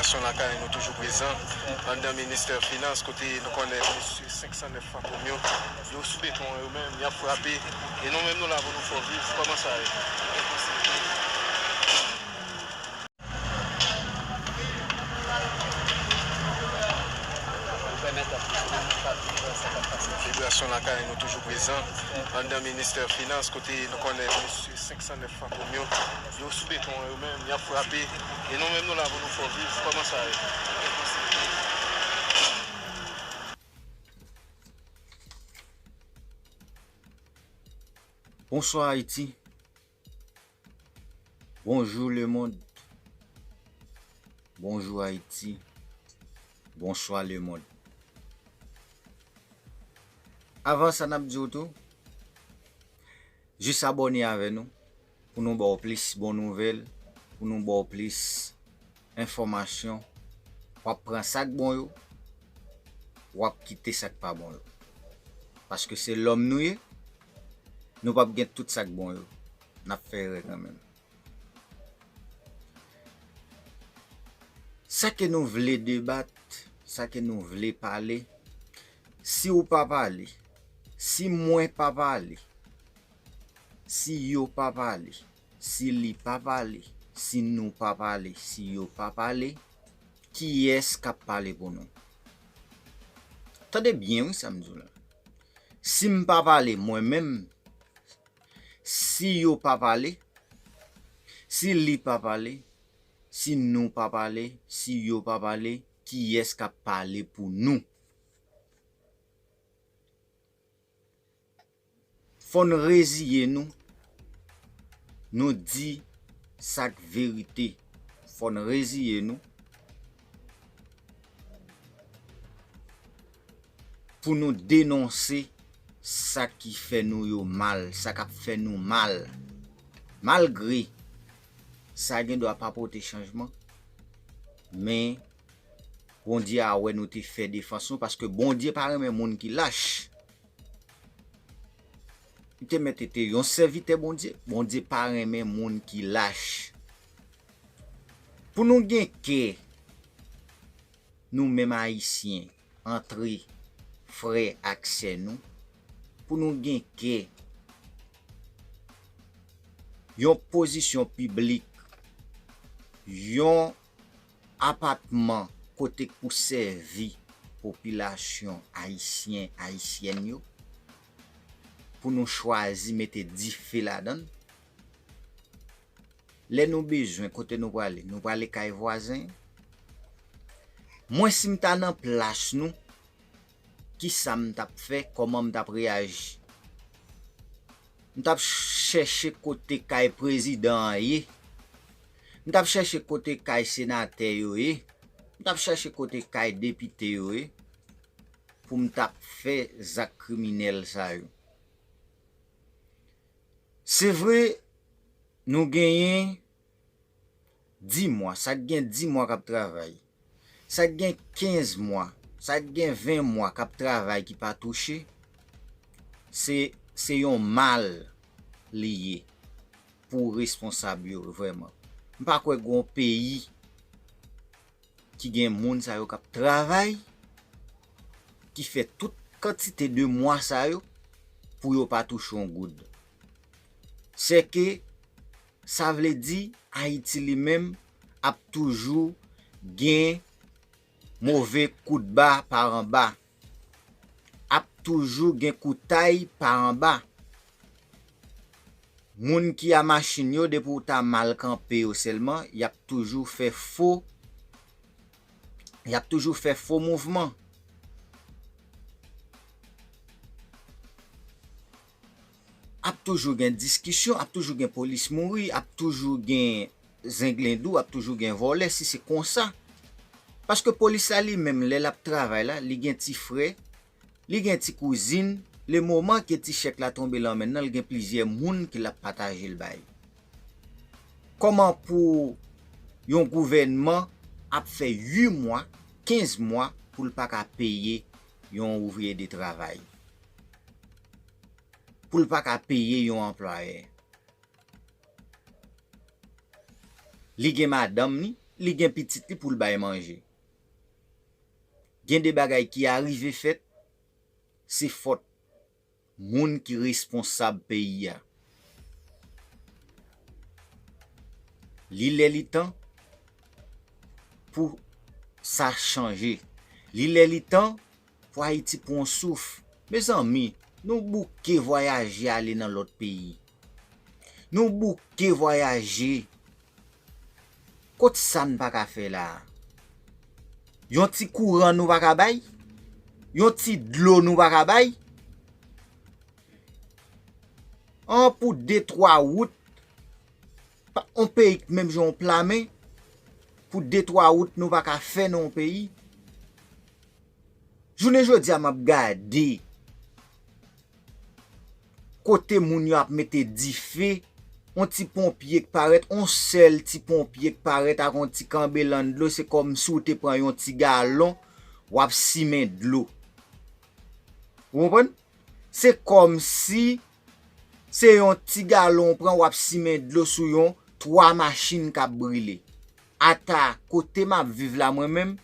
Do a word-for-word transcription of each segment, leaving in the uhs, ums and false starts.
Sitiyasyon lakay nou toujou prezan anndan ministè finans, kote nou konnen mesye senk san nèf Fantom yo, yo sou beton an yo menm, y ap frape. E nou menm nou la pou nou fè w viv kòman sa ye. Sitiyasyon lakay nou toujou prezan anndan ministè finans, kote nou konnen mesye senk san nèf Fantom yo, yo sou beton an yo menm, y ap frape. E nou menm nou la pou nou fè w viv kòman sa ye. Bonswa Ayiti. Bonjou lemonn. Bonjou Ayiti. Bonswa lemonn. Avan sa n ap di w tou, jis abòne avè nou pou nou ba w plis bon nouvèl, pou nou ba w plis enfòmasyon. W ap pran sa k bon yo, w ap kite sa k pa bon yo. Paske se lòm nou ye, nou p ap gen tout sa k bon yo. N ap fè erè kanmenm. Sa ke nou vle debat, sa ke nou vle pale, si w pa pale, si mwen pa pale, si yo pa pale, si li pa pale, si nou pa pale, si yo pa pale, kiyès k ap pale pou nou? Tande byen wi sa m di w la. Si m pa pale mwen menm, si yo pa pale, si li pa pale, si nou pa pale, si yo pa pale, kiyès k ap pale pou nou? Fò n reziye nou, nou di sa k verite. Fò n reziye nou pou nou denonse sa ki fè nou yo mal, sa k ap fè nou mal. Malgre sa gen dwa pa pote chanjman, men Bondye a wè nou te fè defans nou, paske Bondye pa renmen moun ki lach. Li te mèt te yon sèvitè Bondye, Bondye pa renmen moun ki lach. Pou nou gen kè, nou menm Ayisyen, antre frè ak sè nou, pou nou gen kè, yon pozisyon piblik, yon apatman kote k pou sèvi popilasyon ayisyen, ayisyèn yo, pou nou chwazi mete dife ladan l. Lè nou bezwen, kote nou prale? Nou prale kay vwazen? Mwen, si m ta nan plas nou, kisa m t ap fè? Kòman m t ap reyaji? M t ap chèche kote kay prezidan an ye. M t ap chèche kote kay senatè yo ye. M t ap chèche kote kay depite yo ye. Pou m t ap fè zak kriminèl sa yo. Se vre, nou genyen di mwa, sa k gen di mwa k ap travay, sa k gen kenz mwa, sa k gen ven mwa k ap travay ki pa touche, se, se yon mal li ye pou responsab yo vrèman. M pa kwè gen yon peyi ki gen moun sa yo k ap travay, ki fè tout kantite de mwa sa yo pou yo pa touche yon goud. Sèke sa vle di Ayiti li menm ap toujou gen move kout ba pa anba, ap toujou gen koutay pa anba. Moun ki a machin yo, depi w ta mal kanpe yo sèlman, y ap toujou fè fo, y ap toujou fè fo mouvman. Ap toujou gen diskisyon, ap toujou gen polis mouri, ap toujou gen zenglendou, ap toujou gen vòlè, si se konsa. Paske polis la li menm, lè l ap travay la, li gen ti frè, li gen ti kouzin, le moman ke ti chèk la tonbe lan men l nan, l gen plizyè moun ke l ap pataje l bay. Kòman pou yon gouvènman ap fè uit mwa, kenz mwa pou l pa ka peye yon ouvriye de travay? Pou l pa ka peye yon anplwayè? Li gen madanm ni, li gen pitit li pou l bay manje. Gen de bagay ki arive fèt, se fòt moun ki responsab peyi a. Li lè li tan pou sa chanje. Li lè li tan pou Ayiti pran yon souf. Mezanmi, nou bouke vwayaje ale nan lòt peyi. Nou bouke vwayaje. Kot sa n pa ka fè la a? Yon ti kouran nou pa ka bay? Yon ti dlo nou pa ka bay? An pou de twa wout, pa, on peyi k menm jan on pla men, pou de twa wout nou pa ka fè nan on peyi. Jounen jodi a m ap gade kote moun yo ap mete dife, on ti ponpye k parèt, on sèl ti ponpye k parèt ak on ti kanbelan dlo, se kòmsi w te pran yon ti galon, w ap simen dlo. Ou konprann? Se kòmsi se yon ti galon w pran, w ap simen dlo sou yon twa machin k ap brile. Ata kote m ap viv la mwen menm,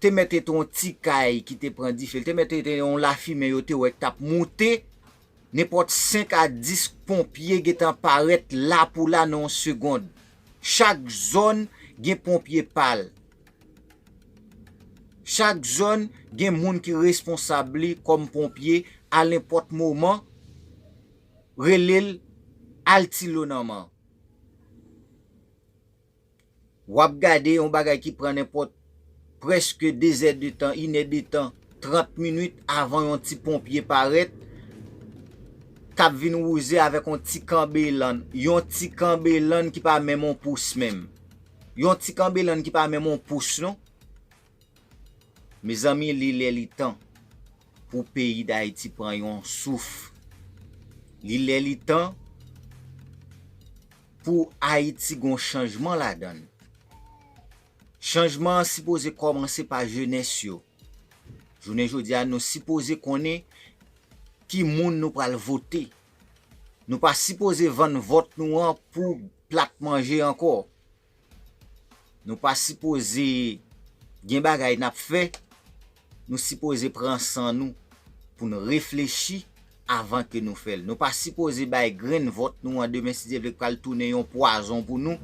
te mèt ete yon ti kay ki te pran dife, l te mèt ete yon lafimen yo te wè k t ap moute, nenpòt senk a dis ponpye gentan parèt la pou la nan yon segonn. Chak zòn gen ponpye pa l. Chak zòn gen moun ki responsab li kòm ponpye, a nenpòt moman, rele l, al ti lo nan man. W ap gade yon bagay ki pran nenpòt prèske de zè de tan, inè de tan, trant minit avan yon ti ponpye parèt, k ap vin wouze avèk yon ti kanbelann, yon ti kanbelann ki pa menm yon pous menm. Yon ti kanbelann ki pa menm yon pous non. Mezanmi, li lè li tan pou peyi Dayiti pran yon souf. Li lè li tan pou Ayiti gon chanjman ladan l. Chanjman an sipoze kòmanse pa jenès yo. Jounen jodi a, nou sipoze konnen ki moun nou pral vote. Nou pa sipoze vann vòt nou an pou plat manje ankò. Nou pa sipoze gen bagay n ap fè, nou sipoze pran san nou pou n reflechi avan ke nou fè l. Nou pa sipoze bay grenn vòt nou an demen, si Dye vle, k pral tounen yon pwazon pou nou,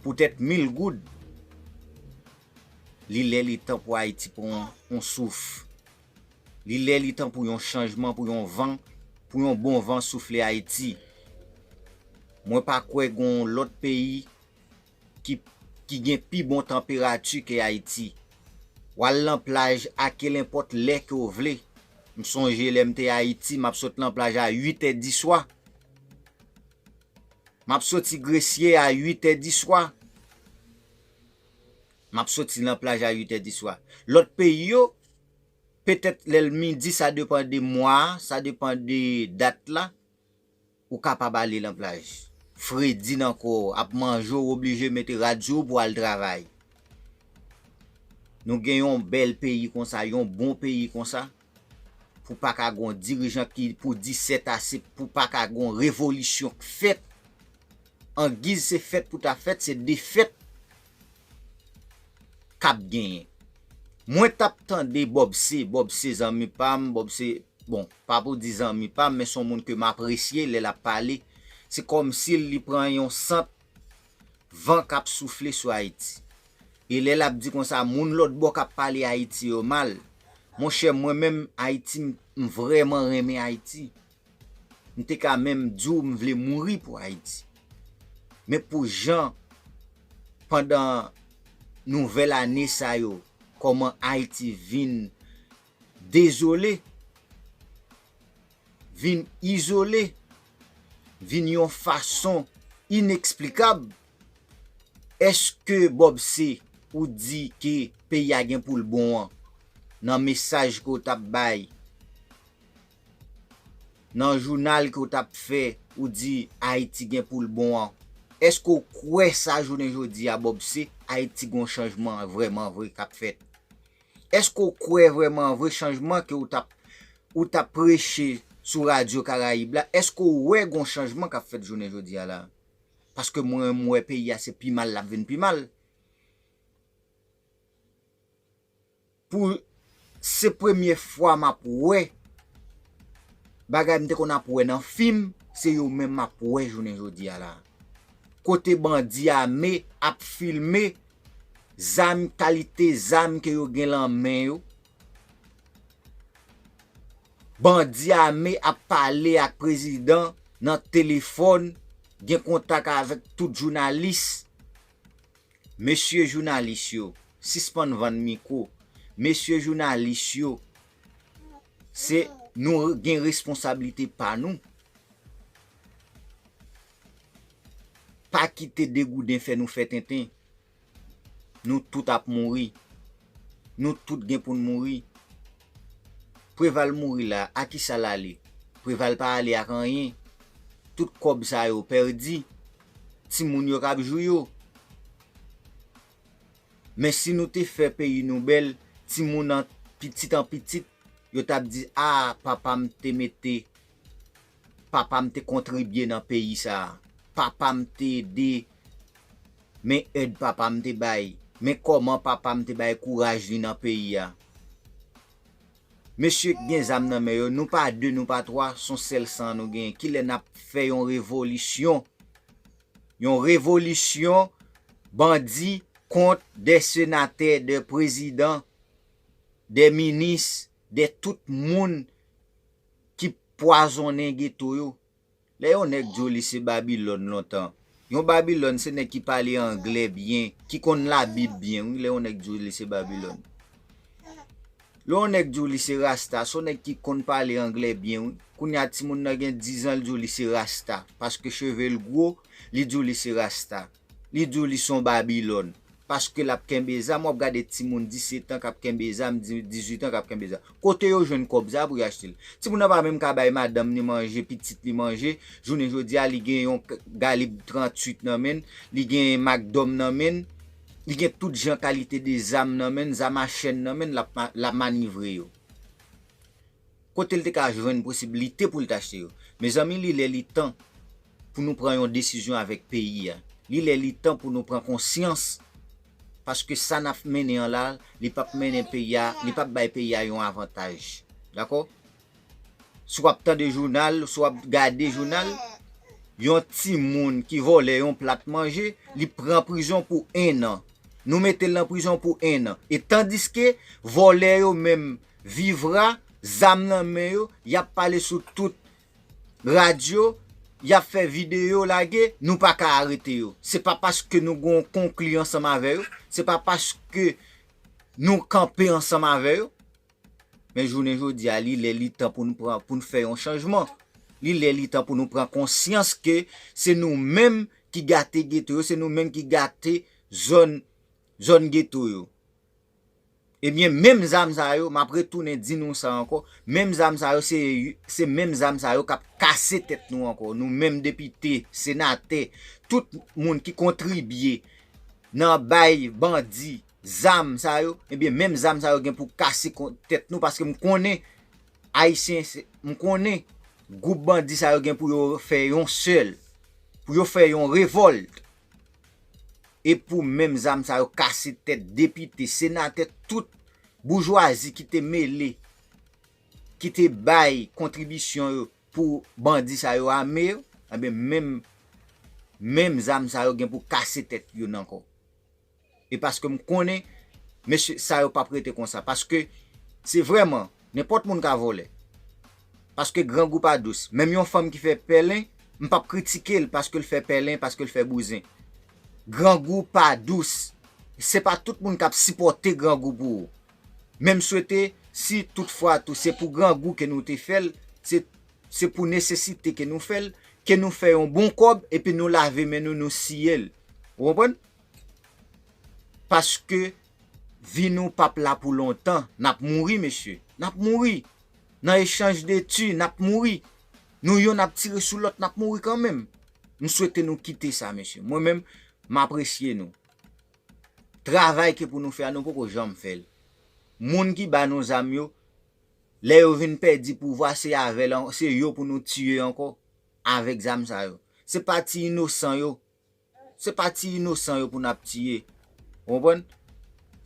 poutèt mil goud. Li lè li tan pou Ayiti pran yon souf. Li lè li tan pou yon chanjman, pou yon van, pou yon bon van soufle Ayiti. Mwen pa kwè gon lòt peyi ki, ki gen pi bon tanperati ke Ayiti. W al lan plaj a kelenpòt lè ke w vle. M sonje lè m te Ayiti, m ap sot lan plaj a uit è di swa. M ap soti Gresye a uit è di swa. M ap soti lan plaj a uit è di swa. Lòt peyi yo, petèt lè l midi, sa depann de mwa a, sa depann de dat la, ou kapab ale lan plaj. Fredi nan kò w, ap manje w, w oblije mete rad sou w pou w al travay. Nou gen yon bèl peyi konsa, yon bon peyi konsa, pou pa ka gon dirijan ki pou di sèt ase, pou pa ka gon revolisyon k fèt. Angiz se fèt pou ta fèt, se defèt k ap genyen. Mwen t ap tande Bob C, Bob C zanmi pa m, Bob C, bon, pa pou di zanmi pa m, men se yon moun ke m apresye lè l ap pale. Se kòmsi li pran yon sant van k ap soufle sou Ayiti. E lè l ap di konsa, moun lòt bò k ap pale Ayiti yo mal. Monchè, mwen menm, Ayiti, m, m vrèman renmen Ayiti. M te ka menm di w m vle mouri pou Ayiti. Men pou jan, pandan nouvèl ane sa yo, kòman Ayiti vin dezole, vin izole, vin yon fason ineksplikab, èske Bob C ou di ke peyi a gen pou l bon an, nan mesaj ke w t ap bay, nan jounal ke w t ap fè, ou di Ayiti gen pou l bon an, èske w kwè sa jounen jodi a, Bob C, Ayiti gon chanjman vrèman vre k ap fèt? Èske w kwè vrèman vre chanjman ke w t ap, ou t ap preche sou Radyo Karayib la? Èske w wè gon chanjman k ap fèt jounen jodi a la? Paske mwen, m wè peyi a se pi mal l ap vin pi mal. Pou se premye fwa m ap wè bagay m te konn ap wè nan fim, se yo menm m ap wè jounen jodi a la. Kote bandi ame ap filme zam, kalite zam ke yo gen lan men yo. Bandi ame ap pale ak prezidan nan telefòn, gen kontak avèk tout jounalis. Mesye jounalis yo, sispann vann mikwo. Mesye jounalis yo, se nou gen responsablite pa nou. Pa kite degouden fè nou fè tenten. Nou tout ap mouri. Nou tout gen pou n mouri. Preval mouri la, a kisa l ale? Preval pa ale ak anyen. Tout kòb sa yo pèdi. Timoun yo k ap jwi yo. Men si nou te fè peyi nou bèl, timoun an pitit an pitit, yo t ap di, "A, papa m te mete, papa m te kontribye nan peyi sa a. Papa m te ede. Men èd papa m te bay. Men kòman papa m te bay kouraj li nan peyi a." Mesye k gen zam nan men yo, nou pa de, nou pa twa, s on sèl san nou genyen. Kilè n ap fè yon revolisyon? Yon revolisyon bandi kont de senatè, de prezidan, de minis, de tout moun ki pwazonnen geto yo. Lè yon nèg di w li se Babilòn lontan, yon Babilòn se nèg ki pale anglè byen, ki konn Labib byen, wi, lè yon nèg di w li se Babilòn. Lè yon nèg di w li se Rasta, se yon nèg ki konn pale anglè byen, wi. Kounye a timoun nan gen diz an, li di w li se Rasta, paske cheve l gwo, li di w li se Rasta. Li di w li se yon Babilòn. Paske l ap kenbe zam, w ap gade timoun disèt an k ap kenbe zam, di-, dizuit an k ap kenbe zam. Kote yo jwenn kòb sa pou yo achte l? Timoun nan pa menm ka bay madanm li manje, pitit li manje. Jounen jodi a, li gen yon k-, galib tranntuit nan men l, li gen makdòm nan men l, li gen tout jan kalite de zam nan men l, zam a chèn nan men l, l ap ma-, l ap manevre yo. Kote l te ka jwenn posiblite pou l t achte yo? Mezanmi, li lè li tan pou nou pran yon desizyon avèk peyi a. Li lè li tan pou nou pran konsyans, paske sa n ap mennen an la, li p ap mennen peyi a, li p ap bay peyi a yon avantaj. Dakò? Si w ap tande jounal, si w ap gade jounal, yon timoun ki vòlè yon plat manje, li pran prizon pou en an. Nou mete l nan prizon pou en an. E tandiske vòlè yo menm, vivra, zam nan men yo, y ap pale sou tout radyo, y ap fè videyo lage, nou pa ka arete yo. Se pa paske nou gen yon konkli ansanm avè yo, se pa paske nou kanpe ansanm avè yo. Men jounen jodi a, li lè li tan pou n pran, pou n fè yon chanjman. Li lè li tan pou nou pran konsyans ke se nou menm ki gate geto yo, se nou menm ki gate zòn, zòn geto yo. Ebyen, menm zam sa yo, m ap retounen di nou sa ankò, menm zam sa yo, se, se menm zam sa yo k ap kase tèt nou ankò. Nou menm depite, senatè, tout moun ki kontribye nan bay bandi zam sa yo, ebyen, menm zam sa yo gen pou kase kon-, tèt nou, paske m konnen Ayisyen, se, m konnen gwoup bandi sa yo gen pou yo fè yon sèl, pou yo fè yon revòlt. E pou menm zam sa yo kase tèt depite, senatè, tout boujwazi ki te mele, ki te bay kontribisyon yo pou bandi sa yo ame yo, ebyen, menm, menm zam sa yo gen pou kase tèt youn ankò. E paske m konnen, mesye, sa yo p ap rete konsa. Paske se vrèman, nenpòt moun ka vòlè. Paske grangou pa dous. Menm yon fanm ki fè pèlen, m p ap kritike l paske l fè pèlen, paske l fè bouzen. Grangou pa dous. Se pa tout moun k ap sipòte grangou pou ou. Men m swete, si toutfwa tou se pou grangou ke nou te fè l, se, se pou nesesite ke nou fè l, ke nou fè yon bon kòb, epi nou lave men nou, nou siye l. Ou konprann? Paske vi nou p ap la pou lontan. N ap mouri, mesye. N ap mouri. Nan echanj de ti, n ap mouri. Nou youn ap tire sou lòt, n ap mouri kanmenm. M swete nou kite sa, mesye. Mwen menm, m apresye nou. Travay ke pou nou fè a, nou poko janm fè l. Moun ki ba nou zam yo, lè yo vin pèdi pouvwa, se avè l an-, se yo pou nou tiye ankò avèk zam sa yo. Se pa ti inosan yo, Se pa ti inosan yo pou n ap tiye. Ou konprann?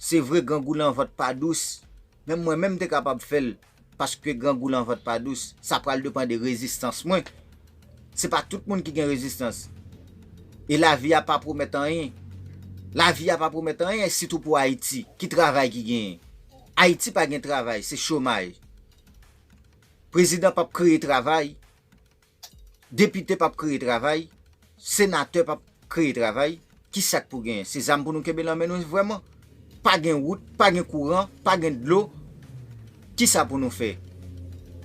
Se vre, grangou lan vant pa dous, men mwen menm te kapab fè l, paske grangou lan vant pa dous, sa pral depann de rezistans mwen. Se pa tout moun ki gen rezistans. E lavi a pa pwomèt anyen. Lavi a pa pwomèt anyen, sitou pou Ayiti. Ki travay ki genyen? Ayiti pa gen travay, se chomaj. Prezidan p ap kreye travay, depite p ap kreye travay, senatè p ap kreye travay. Kisa k pou genyen? Se zam pou nou kenbe nan men nou vrèman? Pa gen wout, pa gen kouran, pa gen dlo. Kisa pou nou fè?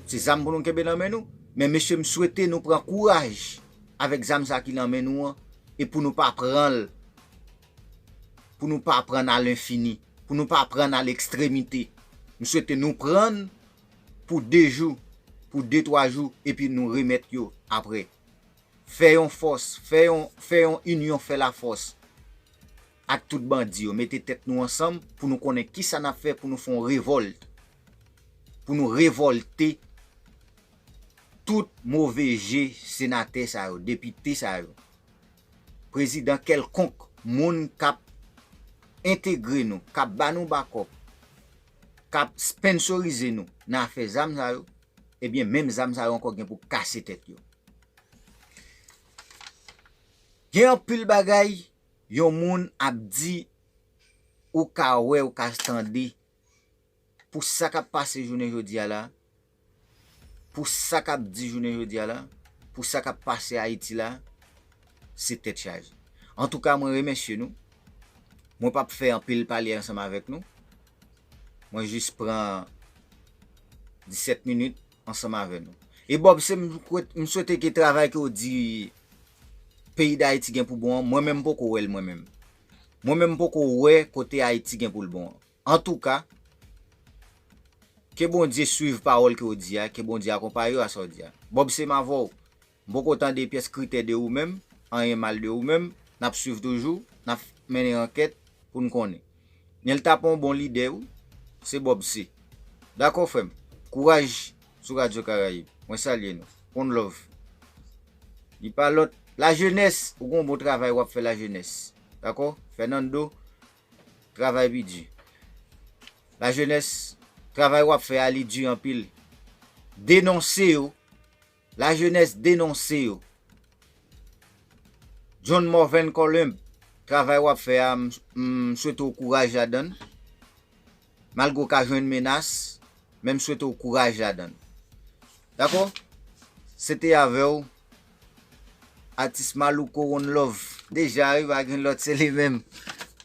Se zam pou nou kenbe nan men nou? Men mesye, m swete nou pran kouraj avèk zam sa ki nan men nou an, e pou nou pa pran l, pou nou pa pran l a lenfini, pou nou pa pran l a lekstremite. M swete nou pran l pou de jou, pou de, twa jou, epi nou remèt yo apre. Fè yon fòs, fè yon, fè yon inyon, fè lafòs ak tout bandi yo. Mete tèt nou ansanm pou nou konnen kisa n ap fè pou nou fè yon revòlt. Pou nou revòlte tout move je senatè sa yo, depite sa yo, prezidan kèlkonk, moun k ap entegre nou, k ap ba nou bakòp, k ap sponsorize nou nan afè zam sa yo, ebyen, menm zam sa yo ankò gen pou kase tèt yo. Gen anpil bagay yon moun ap di, ou ka wè, ou ka tande, pou sa k ap pase jounen jodi a la, pou sa k ap di jounen jodi a la, pou sa k ap pase Ayiti la, se tèt chaje. Antouka, mwen remèsye nou. Mwen p ap fè anpil pale ansanm avèk nou. Mwen jis pran disèt minit ansanm avè nou. E Bob, se m kwè-, m swete ke travay ke w di peyi Dayiti gen pou bon an, mwen menm m poko wè l mwen menm. Mwen menm m poko wè kote Ayiti gen pou l bon an. Antouka, ke Bondye swiv pawòl ke w di a, ke Bondye akonpaye w a sa w di a. Bob, se m avè w. M poko tande pyès kritè de ou menm, anyen mal de ou menm, n ap swiv toujou, n ap mennen ankèt pou n konnen. Men l t ap yon bon lidè, wi. Se Bob C. Dakò, frè m. Kouraj sou Radyo Karayib. Mwen salye nou. One love. Li pa lòt. Lajenès, ou gon bon travay w ap fè, lajenès. Dakò? Fernando, travay pi di. Lajenès, travay w ap fè a, li di anpil. Denonse yo. Lajenès, denonse yo. John Morven Columb, travay w ap fè a, m, m swete w kouraj ladan l. Malgre w ka jwenn menas, men m swete w kouraj ladan l. Dakò? Se te avè w, atis Malouko One Love. Deja, wi, pa gen lòt, se li menm.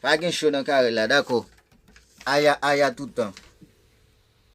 Pa gen cho nan kare la, dakò? Aya, aya toutan.